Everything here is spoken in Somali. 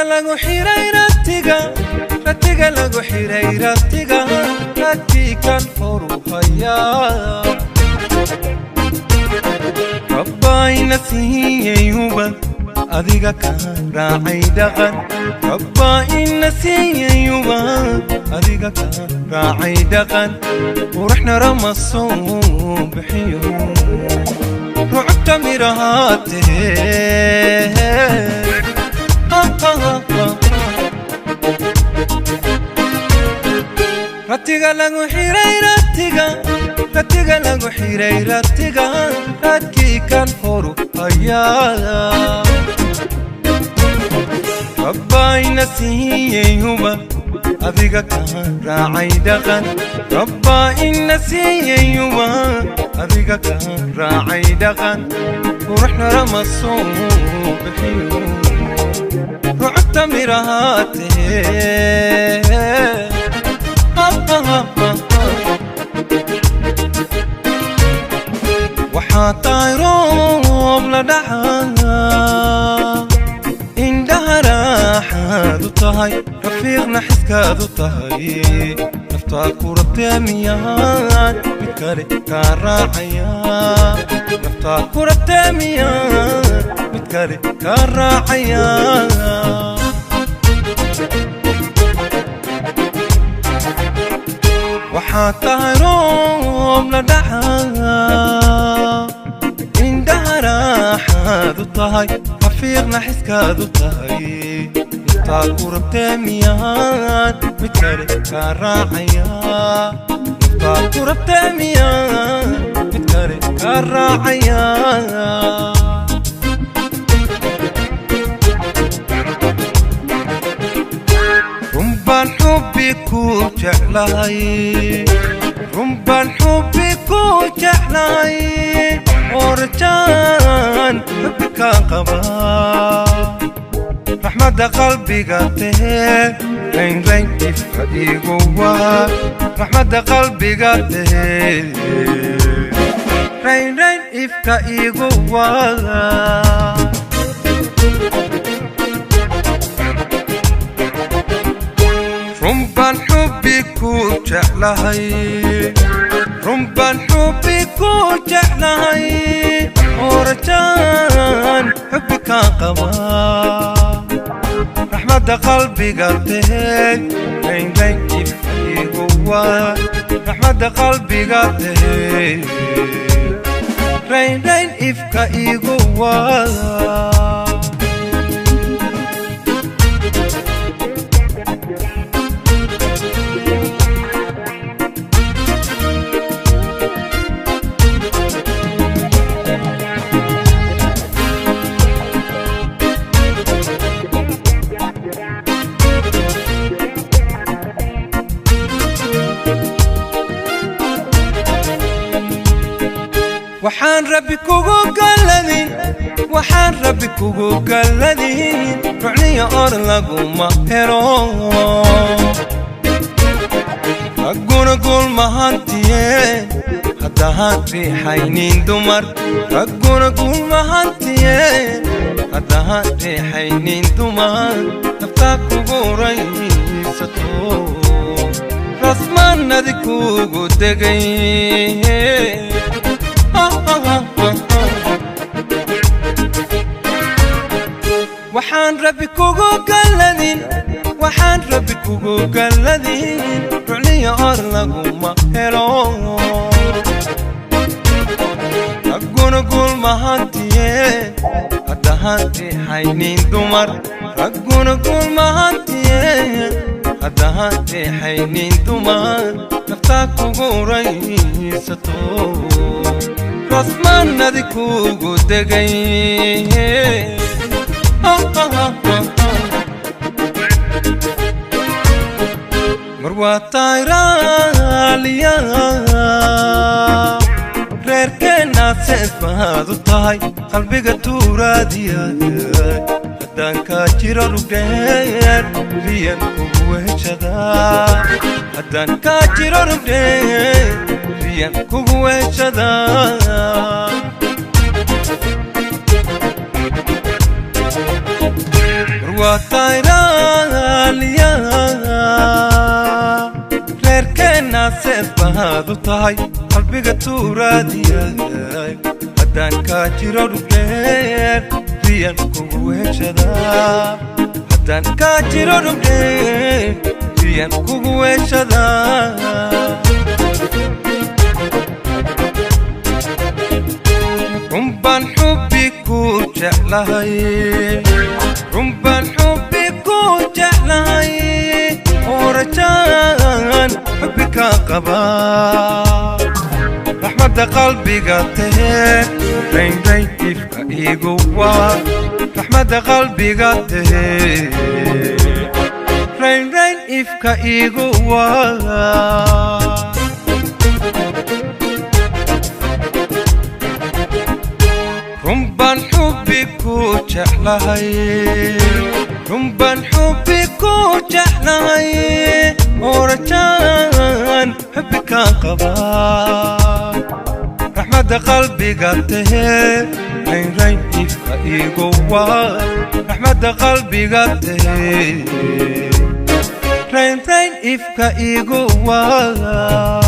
Ratiga lagu xiray ratiga, ratiga lagu xiray ratiga, ratigan horuhaya. Rabbayna siiyey ubad, adiga ka raacay dhaqan. Rabbayna siiyey ubad, adiga ka raacay dhaqan. Quruxna rama soo bixiyo, rucubta mirahaatee. Ratiga lagu xiray ratiga, ratiga lagu xiray ratiga, radkii kan horu hayaa. Rabbayna siiyey ubad, adiga ka raacay dhaqan. Rabbayna siiyey ubad, adiga ka raacay dhaqan. Quruxna rama soo bixiyo, rucubta mirahaatee. Waxaa tahay roob la dhaca, indhaha raaxaad u tahay, rafiiqna xiskaad u tahay. Naftaa ku rabtee miyaan mid kale kaa raacaya? Naftaa ku rabtee miyaan mid kale kaa raacaya? Waxaa tahay roob la dhaca, indhaha raaxaad u tahay, rafiiqna xiskaad u tahay. Naftaa ku rabtee miyaan mid kale kaa raacaya? Naftaa ku rabtee miyaan mid kale kaa raacaya? Runbaan xubbi ku jeclahay, runbaan xubbi ku jeclahay, oo rajaan xubbi kaan qabaa. Raxmadda qalbiga tahee, raynrayn ifka iigu waa. Raxmadda qalbiga tahee, raynrayn ifka iigu waa. Runbaan xubbi ku jeclahay, runbaan xubbi ku jeclahay, oo rajaan xubbi kaan qabaa. Raxmadda qalbiga tahee, raynrayn ifka iigu waa. Raxmadda qalbiga tahee, raynrayn ifka iigu waa. Waxaan Rabbi kugu galladin, waxaan Rabbi kugu galladin, rucniyo or laguma helo. Ragguna guul mahantiye haddahaan riixaynin dumar. Ragguna guul mahantiye haddahaan riixaynin dumar. Naftaa kugu raysato, rasmaanadi kugu degay. Waxaan Rabbi kugu galladin, waxaan Rabbi kugu galladin, rucniyo or laguma helo. Ragguna guul mahantiye haddahaan riixaynin dumar. Ragguna guul mahantiye haddahaan riixaynin dumar. Naftaa kugu raysato, rasmaanadi kugu degay. Mar waa tahay raaliya, reerkeennaad sees baad u tahay, qalbiga tuuraadiya. Haddaan kaa jiro rugdheer, riyan kugu weheshadaa. Haddaan kaa jiro rugdheer, riyan kugu weheshadaa. Waa tayraaliya, reerkeenna seed baad u tahay, qalbiga tuuraadiyay. Haddaan kaa jiro dhugdheer, riyan kugu weheshadaa. Haddaan kaa jiro dhugdheer, riyan kugu weheshadaa. Runbaan xubbi ku jeclahay, runbaan xubbi ku jeclahay, oo rajaan xubbi ka qabaa. Raxmadda qalbiga tahee, raynrayn ifka iigu waa. Raxmadda qalbiga tahee, raynrayn ifka iigu waa. Runbaan xubbi ku jeclahay, runbaan xubbi ku jeclahay, oo rajaan xubbi ka qabaa. Raxmadda qalbiga tahee, raynrayn ifka iigu waa. Raxmadda qalbiga tahee, raynrayn ifka iigu waa.